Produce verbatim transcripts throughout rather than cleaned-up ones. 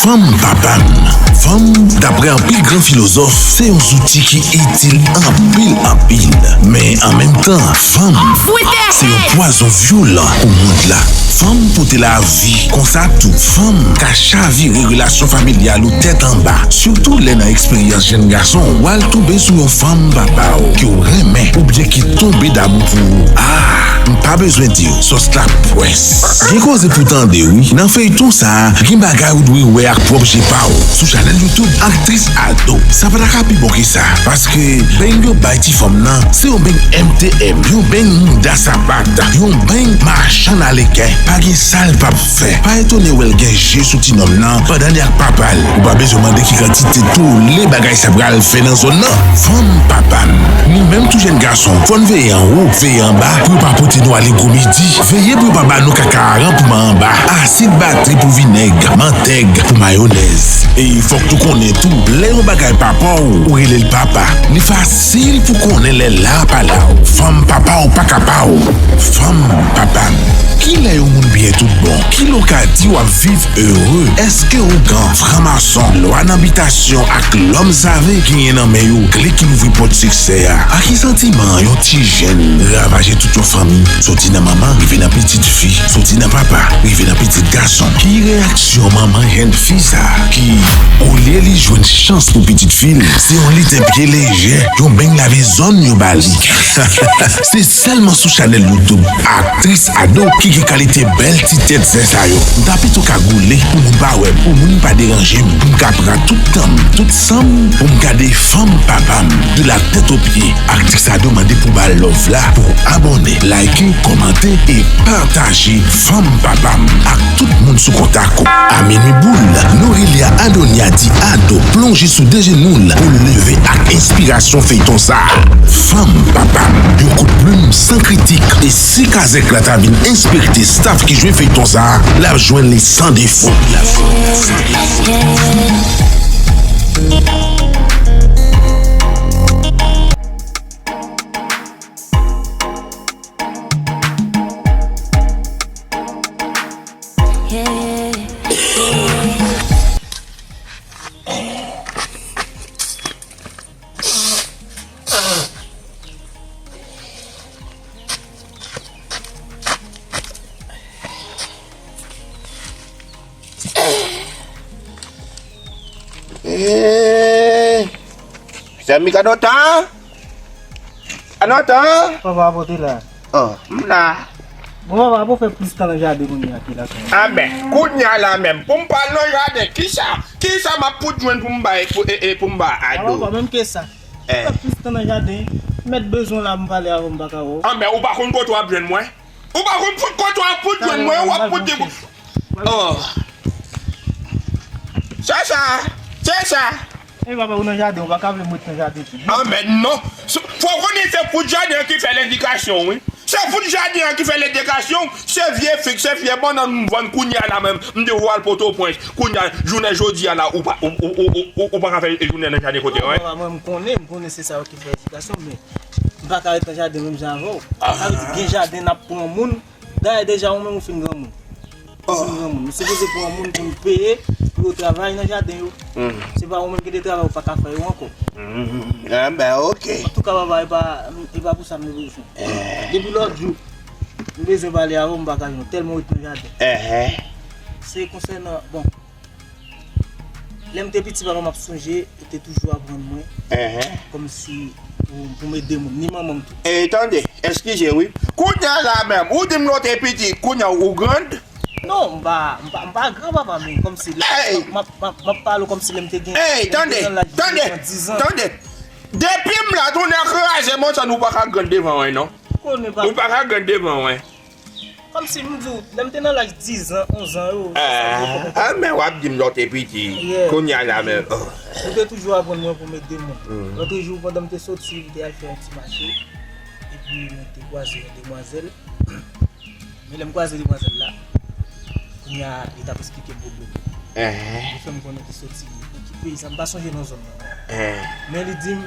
Fanm pa pa m. Fanm, daprè anpil gran filozòf, se yon zouti ki itil anpil, anpil. Men an menm tan, fanm se yon pwazon vyolan pou mond la. Fanm pote lavi, konsa tou, fanm ka chavire relasyon familyal ou tèt anba. Sitou lè nan eksperyans jèn gason, w al tonbe sou yon fanm papa w ke w renmen oubyen ki tonbe damou pou ou. Ah, m pa bezwen di w, sòs la pwès. Gen koze pou tande, wi. Nan feyton sa a, gen bagay ou dwe wè ak pwòp je pa w. Sou chanèl YouTube Aktris Ado, sa pa ta ka pi bon ke sa. Paske beny yo bay ti fanm nan, se yon beny M T M, yon beny mouda sapat, yon beny machann aleken. Pa gen sa l p ap fè. Pa etone wè l gen je sou ti nonm nan pandan li ak papa l. Ou pa bezwen mande ki kantite tole bagay sa pral fè nan zòn nan. Fanm pa pa m. Nou menm tou jèn gason, fò n veye anwo, veye anba, pou yo pa pote nou ale gwo midi. Veye pou yo pa ba nou kaka aran pou manba, asid batri pou vinèg, mantèg pou mayonèz. E fòk nou konnen tou, lè yon bagay pa pa w, ou rele l papa. Li fasil pou konnen lè la pa la w. Fanm papa w pa ka pa w. Fanm papa m. Kilè yon moun byen tout bon? Kilè w ka di w ap viv ere? Èske ougan, franmason, lwa nan bitasyon ak lòm save genyen nan men yo kle ki louvri pòt siksè a? Ak ki santiman yon ti jèn ravaje tout yon fanmi, soti nan manman, rive nan pitit fi, soti nan papa, rive nan pitit gason? Ki reyaksyon manman jèn fi sa a ki, olye li jwenn chans pou pitit fi l, se yon liten pye lejè, yon beny lave zòn yo ba li? Se sèlman sou chanèl YouTube Aktris Ado ki gen kalite bèl ti tèt zen sa yo. M ta pito ka goule pou moun pa wè m, pou moun pa deranje m, pou m ka pran tout tan m, tout san m pou m gade Fanm Papa m de la tèt o pye. Aktris Ado mande pou ba l love la, pou abòne, like, kòmante e pataje Fanm Papa m ak tout moun sou kontak ou. A minwi boul, Norelia Adonia di Ado plonje sou de jenou l pou l leve ak enspirasyon feyton sa a. Fanm Papa m, yon kout plim san kritik, e si kazèk la ta vin enspekte staff ki jwe feyton sa a, l ap jwenn li san defo. L ap jwenn li san defo. Eh, Sè Mika Nontan? Anontan? Papa, apote la. Oh, m la. Bon, papa, pou fè plis tan nan jaden kounye a ki la kay. Anben, kounye a la menm, pou m pral nan jaden, kisa, kisa m ap fout jwenn pou m bay, pou, e, e, pou m ba Ado? Papa, pa menm ke sa. Eh. Fè plis tan nan jaden, mèt bezwen la, m pale avè w, m pa ka wè w. Anben, ou pa konn kote w ap jwenn mwen? Ou pa konn fout kote w ap fout jwenn mwen, w ap fout de. Oh. Se sa, se sa. E papa, ou nan jaden, ou pa ka vle m ret nan jaden tou. Anben non. Fò w konnen se fout jaden an ki fè lendikasyon, wi. Se fout jaden an ki fè lendikasyon. Se vye fig, se vye bannann m vann kounye a la menm. M di w al Pòtoprens. Kounye a, jounen jodi a la, ou pa, ou, ou pa ka fè jounen nan jaden kote w, wi. Non, papa, mwen, m konnen, m konnen se sa yo ki fè lendikasyon, men m pa ka ret nan jaden menm jan avè w. Sa vle di, gen jaden n ap pran moun. Dayè, deja, ou menm, ou fin granmoun. Ou fin granmoun. Ou sipoze pran moun pou n peye, pou yo travay nan jaden yo. Se pa ou menm ki te travay, ou pa ka fè yo ankò. Ah, ben, ok. Antouka, papa, e pa, e pa pou sa m te bezwen. Depi lòt jou, m bezwen pale avè w, m pa ka jwenn w, tèlman w ret nan jaden. Se konsènan, bon, lè m te piti, papa m ap sonje, li te toujou aprann mwen, kòmsi pou, pou m ede moun, ni manman m tou. E, tande, eskize, wi. Kounye a la menm, ou di m lè w te piti, kounye a ou grand? Non, m pa, m pa, m pa gran, papa, men kòmsi lè m ap, m ap, m ap pale w kòmsi lè m te gen, lè m te nan laj dizuit an, diz an. Tande, depi m la, tounen kraze, monchè, nou pa ka grand devan mwen, non. Ou pa ka grand devan mwen. Kòmsi m di w, lè m te nan laj diz an, onz an yo. Ah, men w ap di m lè w te piti. Kounye a la menm. Ou te toujou aprann mwen pou m ede moun. Lòt jou, pandan m te soti, m te al fè yon ti mache. Epi, mwen te kwaze yon demwazèl. Men lè m kwaze demwazèl la, kounye a, li t ap esplike m pwoblèm li. Li fè m konnen li soti nan ki peyi sa, m pa sonje non zòn nan. Men li di m,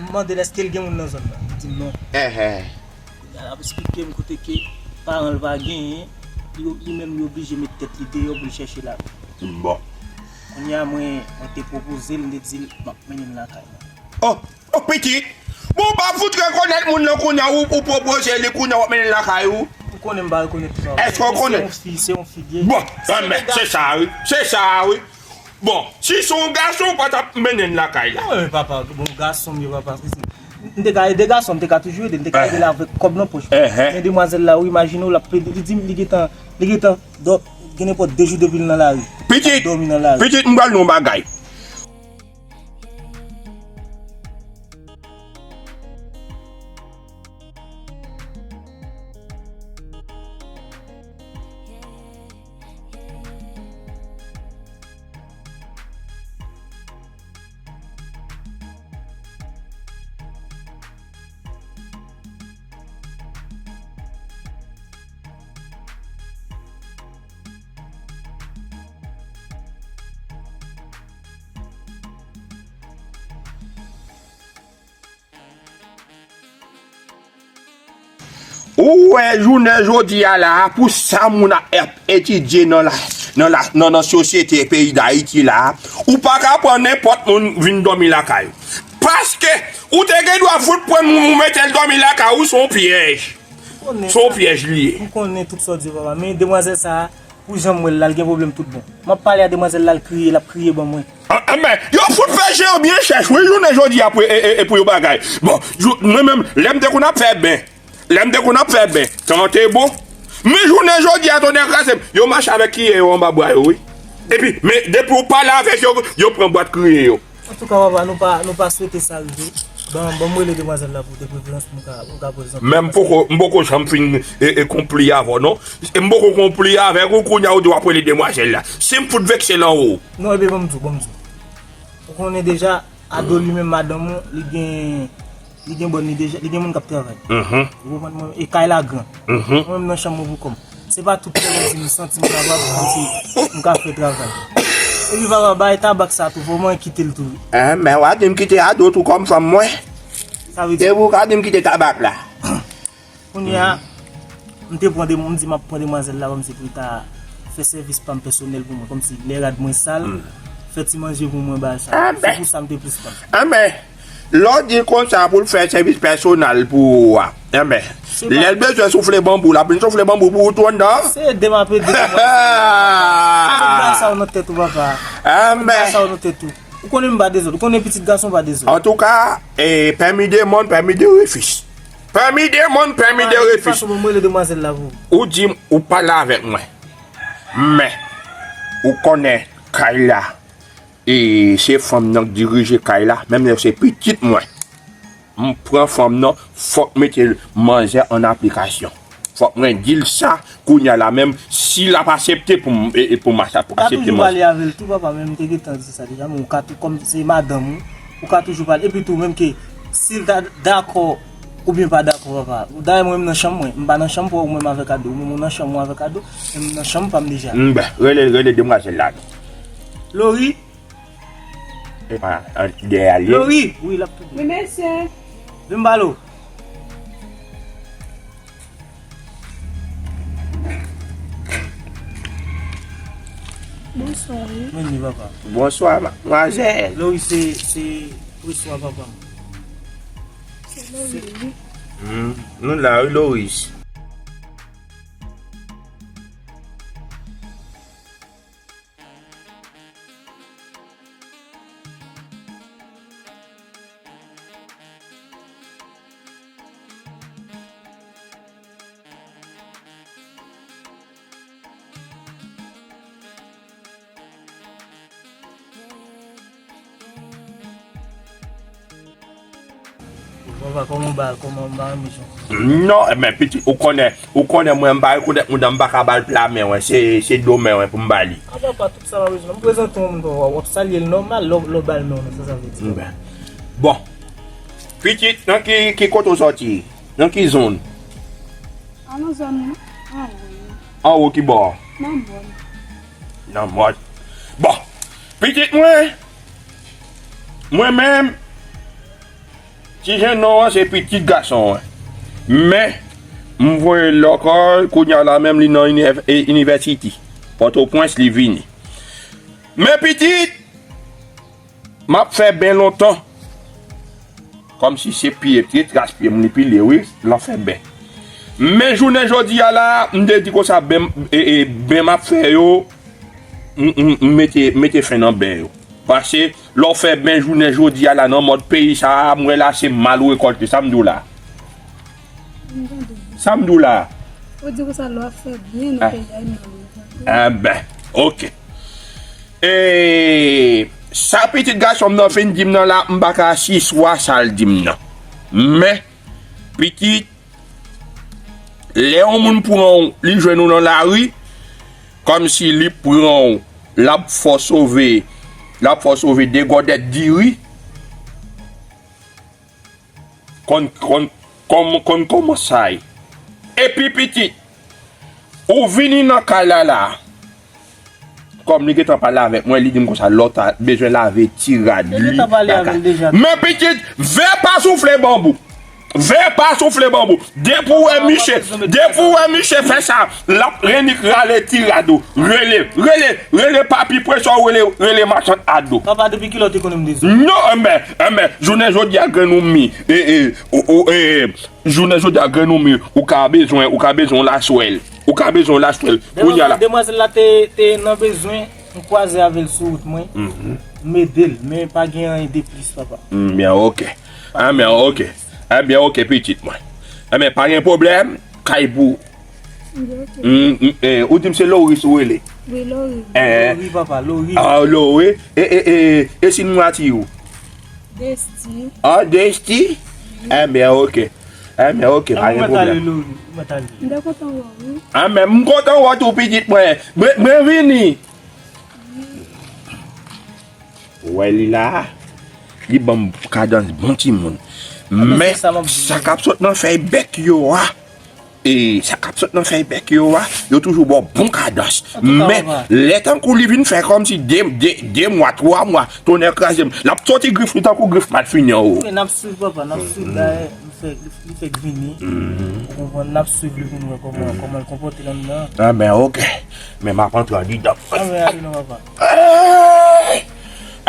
m mande l èske l gen moun nan zòn nan. Li di m non. Kounye a, l ap esplike m kote ke paran l pa genyen, li, li menm li oblije met tèt li deyò pou l chèche lavi. Bon. Kounye a mwen, mwen te pwopoze l, m te di l, m ap mennen l lakay mwen. Oh, oh, pitit! Bon, w pa fout rekonèt moun nan kounye a, ou, ou pwopoze li kounye a, w ap mennen l lakay ou? Ou konnen m pa rekonèt sa. Èske w konnen? Se yon fi, se yon fi li ye. Bon, se yon gason. Bon, se sa, wi. Se sa, wi. Bon, si se yon gason, ou pa t ap mennen l lakay la. Mwen renmen papa, bon, gason m ye, papa. M te ka ede gason, m te ka toujou ede, m te ka ede l avèk kòb nan pòch mwen. Men demwazèl la, ou imajine w, l ap plede, li di m li gentan, li gentan dò-, gen nenpòt de jou depi l nan lari. Pitit, dòmi nan lari. Pitit, m pral di w yon bagay. Ou wè jounen jodi a la, pou sa moun ap etidye nan la, nan la, nan, nan sosyete peyi Dayiti la, ou pa ka pran nenpòt moun vin dòmi lakay ou. Paske ou te gen dwa fout pran moun, ou mete l dòmi lakay ou, se yon pyèj. Se yon pyèj li ye. M konnen tout sa w di, papa, men demwazèl sa a, pou jan m wè l la, l gen pwoblèm tout bon. M ap pale a demwazèl la, l kriye, l ap kriye ban mwen. Ah, ah, men, yo fout fè je yo byen chèch, wi, jounen jodi a pou, e, e, e pou yo bagay. Bon, jou, mwen menm, lè m te konn ap fè ben, lè m te konn ap fè ben, tan te bon. Men jounen jodi a, tonnè kraze m, yo mache avèk kriye yo anba bra yo, wi. Epi, men depi w pale avèk yo, yo pran bwat kriye yo. Antouka, papa, nou pa, nou pa swete sa rive. Ban, ban m rele demwazèl la pou de preferans pou m ka, pou m ka poze yon... Men m poko, m poko janm fin e, e konpli avè w, non. E m poko konpli avèk ou, kounye a ou di w ap rele demwazèl la. Si m fout vekse l anwo. Non, ebyen, ban m di w, ban m di w. Ou konnen deja, Ado li menm, madanm ou, li gen, li gen bòn li deja, li gen moun k ap travay. Ou konprann mwen? E kay la gran. Mwen menm nan chanm mwen pou kò m. Se pa tout lè m di m santi m kapab, m santi m ka fè travay. Epi papa, bay tabak sa tou, fò mwen kite l tou. Enben, w a di m kite Ado tou kòm fanm mwen. Sa vle di... Epi w ka di m kite tabak la. Kounye a, m te pran de, m di m ap pran demwazèl la kòmsi pou l ta fè sèvis pa m pèsonèl pou mwen, kòmsi lè rad mwen sal, fè ti manje pou mwen, bagay sa. Se pou sa m te plis pran. Enben, lè w di l konsa pou l fè sèvis pèsonèl pou ou a, enben, lè l bezwen soufle banbou, l ap vin soufle banbou pou ou tou anndan? Se ede m ap ede demwazèl la. Met bagay sa yo nan tèt ou, papa. Met bagay sa yo nan tèt ou. Ou konnen m pa dezòd, ou konnen pitit gason pa dezòd. Antouka, e, pèmi de mòn, pèmi de refis. Pèmi de mòn, pèmi de refis. Fason pou mwen rele demwazèl la pou ou. Ou di m, ou pale avèk mwen. Men, ou konnen kay la, e se fanm nan k dirije kay la, menm lè se pitit mwen. M pran fanm nan, fòk mete manzè an aplikasyon. Fòk mwen di l sa, kounye a la menm, si l ap aksepte pou m, e, e pou m asa-, pou aksepte manzè. Ou ka toujou pale avè l tou, papa, men m te gentan di sa deja, men ou ka tou, kòm se madanm ou, ou ka toujou pale. Epi tou, menm ke si l ta dakò oubyen pa dakò, papa. Dayè, mwen, m nan chanm mwen. M pa nan chanm pa w, ou menm avèk Ado. Ou menm, ou nan chanm ou avèk Ado, men m nan chanm pa m deja. M, ben, rele, rele demwazèl la, non. Lori. Epa, an, dèyè a l ye. Lori! Wi, l ap tounen. Wi, mesye. Vin m pale w. Bonswa, wi. Mwen ni papa. Bonswa, madmwazèl. Lori, se, se preswa papa m. Se Lori, wi. Hmm, nou la, wi, Loris. Papa, kòman w ba, kòman w ba yon misyon? Non, men pitit, ou konnen, ou konnen mwen, m pa rekonèt moun nan, m pa ka ba l pla men, wen, se, se do men, wen, pou m ba li. A papa, tout sa pa bezwen. M prezante yon moun, papa, w ap salye l nòmal, lè w, lè w ba l men w, sa, sa vle di. Ben. Bon. Pitit, nan ki, ki kote w sòti? Nan ki zòn? A nan zòn anwo. Anwo ki bò? Nan mòn. Nan mòn. Bon. Pitit mwen, mwen menm, ti jenn non an se pitit gason an. Men, m voye l lekòl, kounye a la menm li nan inivè-, e, inivèsite. Pòtoprens li vini. Men pitit, m ap fè ben lontan. Kòmsi se pye, se tras pye m li pile, wi, l ap fè ben. Men jounen jodi a la, m te di konsa, ben, e, e, ben m ap fè yo, m, m, m mete, m mete fen nan ben yo. Paske, lè w fè ben jounen jodi a la, nan mòd peyi sa a, m wè la, se mal ou rekòlte. Sa m di w la? Sa m di w la? Ou di konsa, lè w ap fè ben nan peyi a, e mal ou rekòlte. Enben, oke. E sa pitit gason m nan fin di m nan la, m pa ka siswa sa l di m nan. Men, pitit, lè yon moun pran w, li jwenn ou nan lari, kòmsi li pran w, l ap fè w sove, l ap fè w sove de gòdèt diri. Konn, konn, konn, konn kòman sa ye. Epi pitit, ou vini nan kay la la. Kòm li gentan pale avèk mwen, li di m konsa, lòt la bezwen lave ti rad li lakay. Men pitit, vè pa soufle banbou. Vè pa soufle banbou. Depi w wè misye, depi w wè misye fè sa, l ap renik rale ti rad ou. Rele, rele, rele papi pwesò, rele, rele machann ado. Papa, depi kilè w te konnen m dezòd? Non, enben, enben, jounen jodi a grenn ou mi. E, e, o, o, e, jounen jodi a grenn ou mi, ou ka bezwen, ou ka bezwen yon laswèl. Ou ka bezwen yon laswèl. Kounye a la. Demwazèl la te, te nan bezwen, m kwaze avè l sou wout mwen. M ede l, men pa gen anyen de plis, papa. Enben, oke. Enben, oke. Enben, oke, pitit mwen. Enben, pa gen pwoblèm. Kay pou Mm, mm, eh, ou di m se Loris ou rele? Wi, Loris. Eh, Lori, papa, Lori. Ah, Lori. E, e, e, e si nou ati ou? Desti. Ah, Desti? Enben, oke. Enben, oke, pa gen pwoblèm. Lori, mwen tale. M te kontan wè w, wi. Enben, m kontan wè w tou, pitit mwen. Mwen, mwen vini. Ou wè li la, li ban m kadans bon timoun. Men, sa k ap sot nan fèy bèk yo a, e sa k ap sot nan fèy bèk yo a, yo toujou ba w bon kadans. Men, lè tankou li vin fè kòmsi de, de, de mwa, twa mwa, tonnè kraze m, l ap soti grif li tankou grif malfini an, o. Men n ap swiv, papa, n ap swiv, dayè, li fèk, li fèk vini. Ou konprann, n ap swiv li pou n wè kòman, kòman l konpòte l anndan. Enben, oke. Men m ap antre andidan. Enben, ale non, papa. Ey!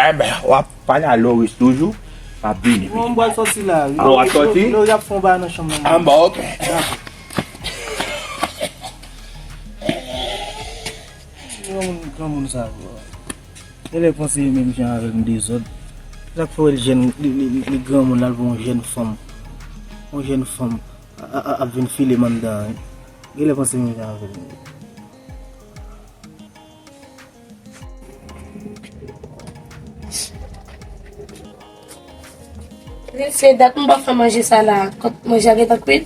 Enben, w ap pale a Loris toujou. M ap vini. Bon, m pral sòti la, wi. Ah, w ap sòti? Lori ap fè yon bagay nan chanm nan. Ah, bon, oke. Dakò. Granmoun, granmoun sa yo. Genlè panse yo menm jan avè m dezòd. Sa k fè w wè l jèn, li, li, li, li granmoun, l al pran yon jèn fanm. Yon jèn fanm a, a, a, ap vin file m anndan an, wi. Genlè panse menm jan avè m. Mesye, dat m pa fè manje sa la. Kot manje a gentan kwit?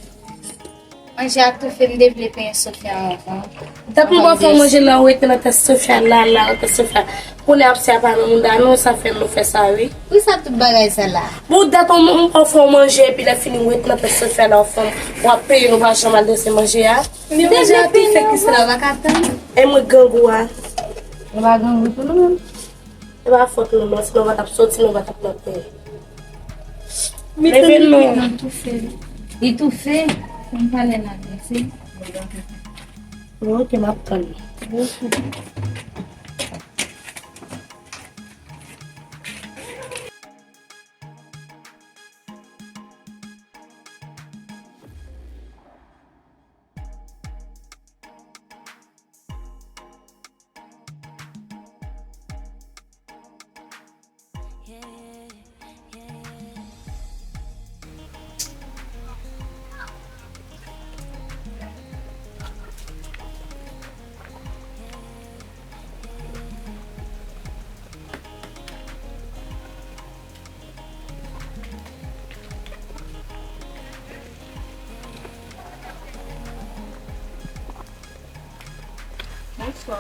Manje a toufe, m te vle penyen Sofia anvan. Dat m pa fè manje la, ou rete nan tèt Sofia la, la, nan tèt Sofia. Koulè ap se apa nan mouda nou, sa fè nou fè sa, wi. Pou sa tout bagay sa la? Bon, dat m, m pa fè manje, epi lè fini ou rete nan tèt Sofia la, ou fè, w ap peye, nou pa janm al danse manje a. Men manje a toufe ki sa. Ou pa ka tann. E mwen grangou a. Ou pa grangou tou non, menm. E pa fòt nou non, sinon w pa t ap soti, nou pa t ap nan pè. Leve non. Li toufe. Li toufe. Fò m pale la, se. Bon, oke, m ap tann. Bonswa.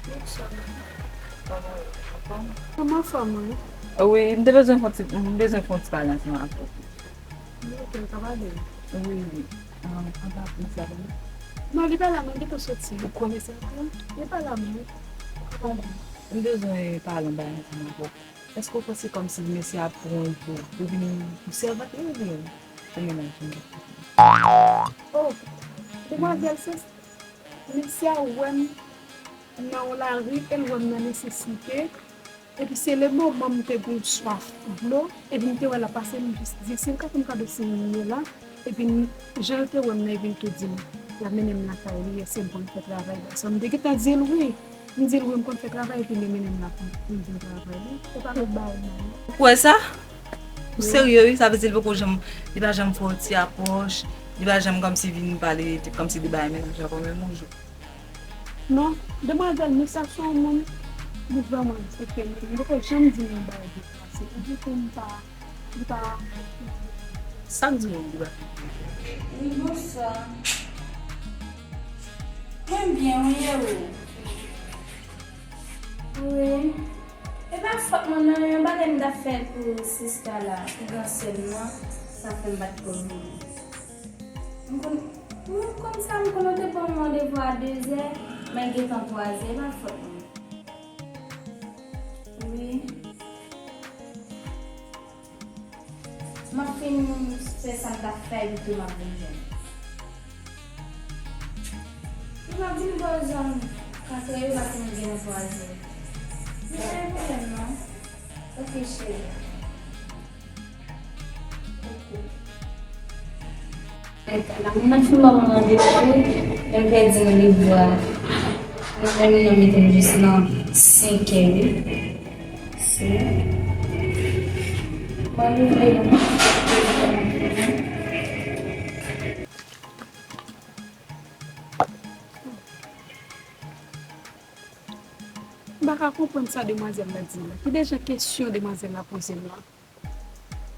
Bonswa. Kòman w ye? Anfòm? Wi, m te bezwen fè yon ti, m bezwen fè yon ti pale ansanm avè w. Ok, m ka pale? Wi, wi. Ah, anba plis la, non? Non, li pa la, mwen gentan soti. Ou konnen sa, non? Li pa la, non. Ou ka pale. M bezwen pale yon bagay ansanm avè w. Èske w panse kòmsi mesye a ap pran w pou, pou vin pou sèvant li oubyen pou mennaj li? Oh, demwazèl, se mesye a wè m, nan yon lari, e l wè m nan nesesite. Epi se le moman m te gon swaf dlo, epi m te wè l ap pase, m jis di, si l ka fè m kado siy li ye la, epi m, jan l te wè m nan, epi l tou di m, l ap mennen m lakay li, èske m konn fè travay la. Sa m te gentan di l wi. M di l wi, m konn fè travay, epi li mennen m la pou m vin travay wi. Se pa lòt bagay non. Ou kwè sa? Ou serye wi, sa vle di li poko janm, li pa janm fè yon ti apwòch, li pa janm kòmsi vin pale, kòmsi de bagay mennaj la kòm yon jou. Non, demwazèl, ni sa se yon moun, li vrèman respekte m, li poko janm di m yon bagay deplase. Li di pou m pa, li pa. Sa k di w li pa? Wi, bonswa. Mwen byen, wi, e ou? Wi. E pa fòt mwen non, yon bagay m t ap fè pou sista la, pou gran sè m nan, sa fè m pa t ko vini. M konn, m konn sa, m konn ou te ban m randevou a dezè, men l gentan twazè, e pa fòt mwen. Wi. M ap fin fè sa m t ap fè, epi tou m ap vin jwenn ou. Ou pa di m bò zòn Katrè yo, paske m gen nan twazè. Men pa gen pwoblèm non. Oke, cheri. Oke. Mwen fin ban mwen randevou, men m pèdi randevou a. Mwen menm, yo mete m jis nan senkè wi. Se. Mwen vle non. M pa ka konprann sa demwazèl la di la. Ki dejan kesyon demwazèl la poze m la?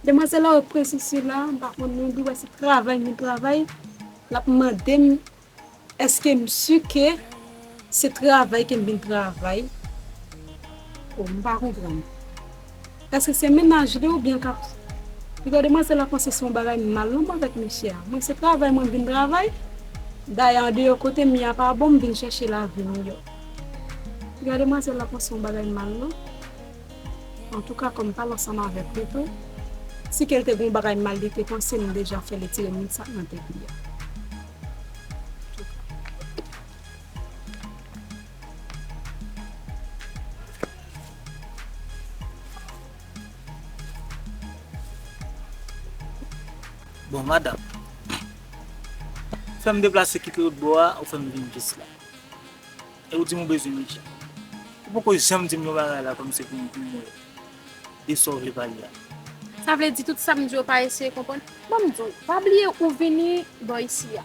Demwazèl la wè prensip sila, m pa konn non, li wè se travay m vin travay, l ap mande m èske m si ke se travay ke m vin travay. O, m pa konprann. Èske se mennaj li oubyen l ka, piga demwazèl la panse se yon bagay mal non m avèk mesye a. Mwen se travay mwen m vin travay. Dayè andeyò kote m ye a pa bon, m vin chèche lavi miyò. Piga demwazèl la panse yon bagay mal non. Antouka, kòm m pale ansanm avèk li tou, si ke l te gen yon bagay mal li te panse, m deja fè l retire m sa nan tèt li a. Bon, madanm, fè m deplase kite lòt bò a, ou fè m vin jis la. E ou di m ou bezwen Michel. Ou poko janm di m yon bagay la kòmsi pou m, pou m wè de sa w vle pale a. Sa vle di tout sa m di w pa eseye konprann? Ban m di w, pa bliye ou vini bò isi a.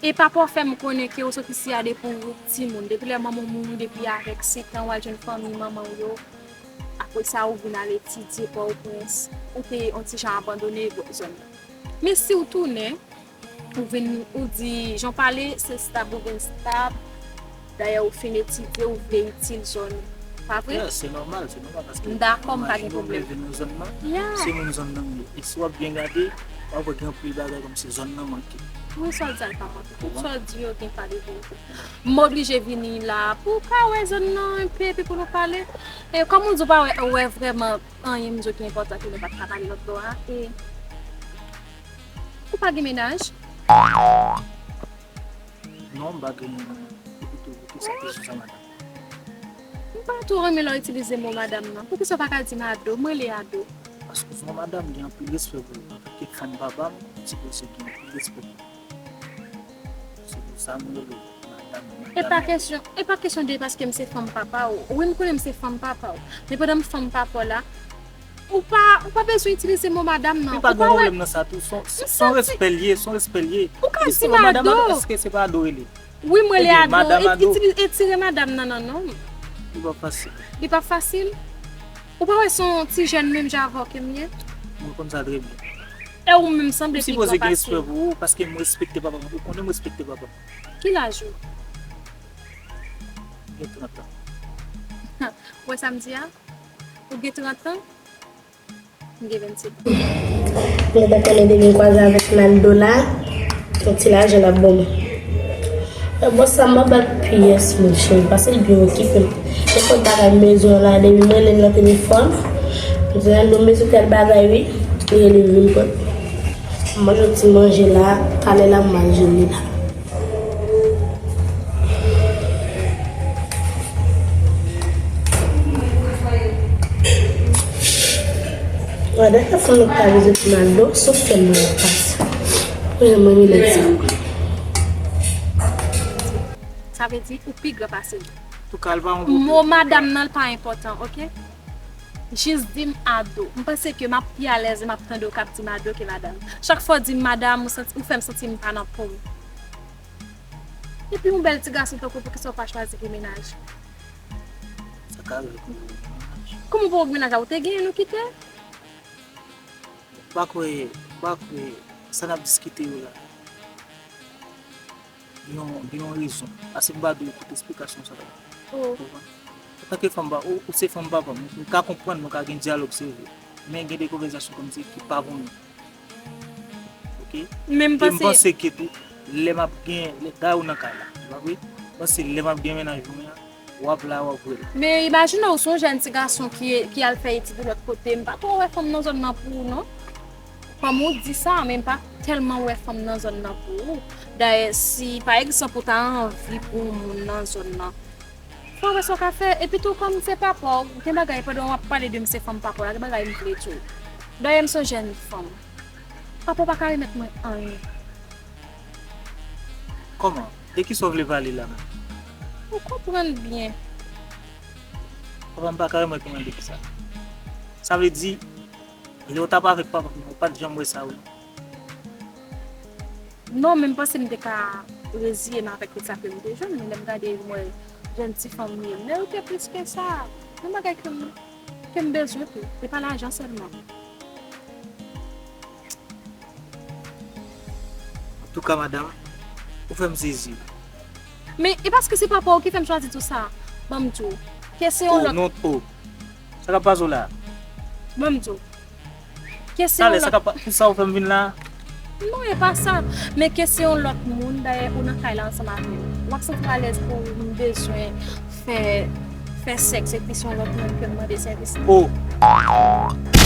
E papa w fè m konnen ke ou sot isi a depi w timoun, depi lè manman w mouri, depi avèk sèt an w al jwenn fanmi manman w yo. Apre sa ou vin al etidye Pòtoprens, ou te yon ti jan abandone zòn nan. Men si w tounen, ou vin, ou di, jan w pale, se stab ou vin stab. Dayè ou fin etidye, ou vle itil zòn ou. Pa vre? Yeah, se nòmal, se nòmal paske m dakò, m pa gen pwoblèm. Imajine w leve nan zòn nan, yeah, se moun zòn nan m ye. E si w ap byen gade, w ap wè gen anpil bagay kòmsi zòn nan manke. Wi, sa w di a pa manke. Tout sa w di yo gen pa de verite. M oblije vini la pou w ka wè zòn nan enpe, epi pou nou pale. E kòm ou di w pa wè, wè vrèman anyen m di w ki enpòtan ke nou pa t ka pale lòt bò a. E ou pa gen mennaj? Non, m pa gen mennaj. Epi tou, poukisa kesyon sa, madanm? M pa twò renmen lè w itilize mo madanm nan. Poukisa w pa ka di m Ado? M rele Ado. Paske se yon madanm, m gen anpil respè pou li. Antanke fanm papa m, ti mesye gen anpil respè pou li. Se pou sa m rele madanm, madanm. E pa kesyon, e pa kesyon de paske m se fanm papa w. Wi, m konnen m se fanm papa w. Men pandan m fanm papa w la, ou pa, ou pa bezwen itilize mo madanm nan. Ou pa gen pwoblèm nan sa tou. Se yon, se yon respè l ye, se yon respè l ye. Ou ka di m Ado. Èske se pa Ado w rele? Wi, m rele Ado. Etire madam nan nan non m. Li p ap fasil. Li p ap fasil? Ou pa wè se yon ti jèn menm jan avè w ke m ye? Mwen konn sa trè byen. E ou menm sanble pi gran pase m. M sipoze gen respè pou ou, paske m respekte papa m. Ou konnen m respekte papa m. Ki laj ou? M gen trant an. Ou wè sa m di a? Ou gen trant an? M gen vennsenk an. Mwen ta konnen depi m kwaze avèk Naldo la, yon ti lajan l ap ban mwen. Mwen, bòs sa, m ap ba l pyès, monchè, paske l byen okipe m. Nenpòt bagay m bezwen la, depi m rele l nan telefòn, m di Naldo m bezwen tèl bagay wi, li rele m vin pran. M manje yon ti manje la, talè la m manje li la. Wè, dèfè fanm yo pa bezwen pou Naldo, sou fè l mwen pase. Mwen, mwen, mwen, lè sa. Sa vle di, ou pi gran pase m. Touka, l pa yon pwoblèm. Mo madanm nan, l pa enpòtan, oke? Jis di m Ado. M panse ke m ap pi alèz lè m ap tande w k ap di m Ado ke madanm. Chak fwa w di m madanm, ou santi, ou fè m santi m pa nan po m. Epi yon bèl ti gason tankou w, poukisa w pa chwazi gen mennaj? Sa ka rive pou yon mennaj. Kòman pou w gen mennaj la? Ou te genyen, nou kite? M pa kwè, m pa kwè sa n ap diskite yo la. Gen yon, gen yon rezon. Ase m pa dwe tout esplikasyon sa yo. Oh. Ou konprann? Antanke fanm pa, ou, ou se fanm papa m, m ka konprann nou ka gen dyalòg serye. Men gen de konvèsasyon kòmsi ki pa bon menm. Oke? Men m panse. E m panse ke tou, lè m ap gen, lè, dayè ou nan kay la, se pa vre? M panse lè m ap gen mennaj mwen an, w ap la, w ap wè l. Men imajine w, se yon jèn ti gason ki, ki al fè etid yon lòt kote, m pa twò wè fanm nan zòn nan pou ou non. Kòm ou di sa, men m pa tèlman wè fanm nan zòn nan pou ou. Dayè, si, pa egzanp, ou ta anvi pou yon moun nan zòn nan, fò w wè sa w ka fè. Epi tou, kòm se papa w, gen bagay, pandan w ap pale de m se fanm papa w la, gen bagay m vle di w. Dayè, m se yon jèn fanm. Papa w pa ka remèt mwen anyen. Kòman? De kisa w vle pale la menm? Ou konprann byen. Papa m pa ka remèt mwen de kisa? Sa vle di, lè w t ap avèk papa m, ou pa t janm wè sa, wi. Non, men m panse m te ka reziye m avèk sa ke m te jwenn. Men lè m gade, m wè jèn ti fanm li, l merite plis ke sa. Yon bagay ke m, ke m bezwen tou. Se pa lajan sèlman. Antouka, madanm, ou fè m sezi. Men, e paske se papa w ki fè m chwazi tou sa. Ban m di w. Ke se yon lòt. Oh, non, oh. Sa k ap pase w la? Ban m di w. Ke se yon lòt. Talè, sa k ap pa-, pou sa ou fè m vin la? Non, e pa sa. Men ke se yon lòt moun, dayè, ou nan kay la ansanm avè m. W ap santi w alèz pou m bezwen fè, fè sèks epi se yon lòt moun ke m mande sèvis la. Oh!